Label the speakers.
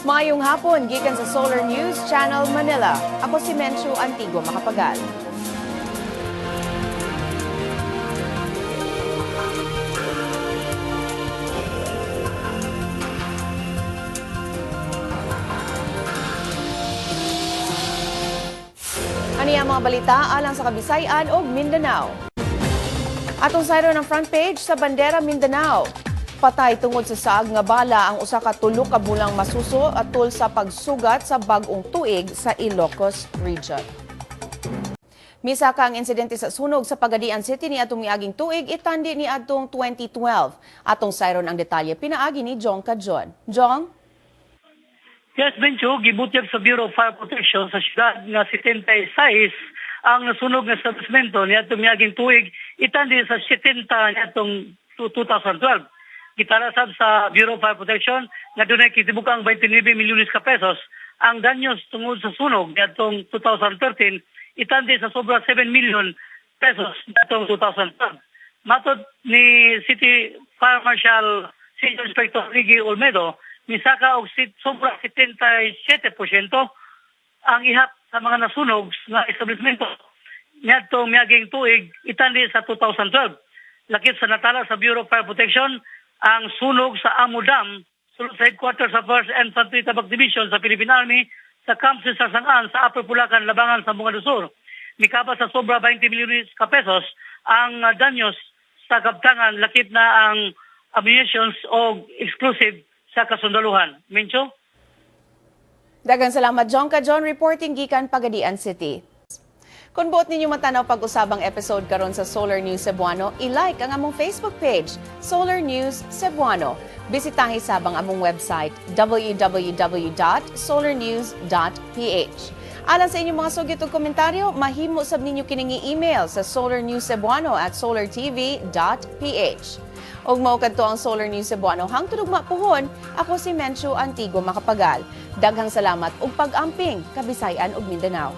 Speaker 1: Maayong hapon gikan sa Solar News Channel Manila. Ako si Menchu Antigua Macapagal. Ani ang mga balita alang sa Kabisayan ug Mindanao. Atong sayro ng front page sa Bandera Mindanao. Patay tungod sa saag nga bala ang usa ka 3 ka bulang masuso atol sa pagsugat sa bag-ong tuig sa Ilocos Region. Misaka ang insidente sa sunog sa Pagadian City ni atong miaging tuig itandi ni adtong 2012. Atong sayron ang detalye pinaagi ni Jong Kadjon. Jong?
Speaker 2: Yes, Bencho, gibutyag sa Bureau of Fire Protection sa siyudad nga 76 ang nasunog nga establishmento ni atong miaging tuig itandi sa 70 ni atong 2012. Gitalasab sa Bureau of Fire Protection nga dunay kitibukang 29 milyones ka pesos ang danyos tungod sa sunog niadtong 2013 itandi sa sobra 7 million pesos niadtong 2012. Matod ni City Fire Marshal Senior Inspector Riggy Olmedo, misaka og sobra 77% ang ihap sa mga nasunog nga establishmento niadtong miaging tuig itandi sa 2012. Lakip sa natala sa Bureau of Fire Protection ang sunog sa Amo Dam sulod sa headquarters sa 1st Infantry Tabak Division sa Philippine Army sa Camp Cesar Sangan sa Upper Pulacan, Labangan, Zamboanga del Sur. Mikaba sa sobra 20 milyones ka pesos ang danyos sa kabtangan, lakip na ang ammunitions o exclusive sa kasundaluhan. Mincho?
Speaker 1: Daghang salamat, Jong Kajon, reporting gikan Pagadian City. Kung buot ninyo matanaw pag-usabang episode karon sa Solar News Cebuano, i-like ang among Facebook page, Solar News Cebuano. Bisitahi sabang among website, www.solarnews.ph. Alang sa inyong mga sugit ug komentaryo, mahimo sab ninyo kining i-email sa solarnewscebuano@solartv.ph. Ug mao kadto ang Solar News Cebuano hangtod ugma puhon, ako si Menchu Antigua Macapagal. Daghang salamat ug pag-amping, Kabisayan ug Mindanao.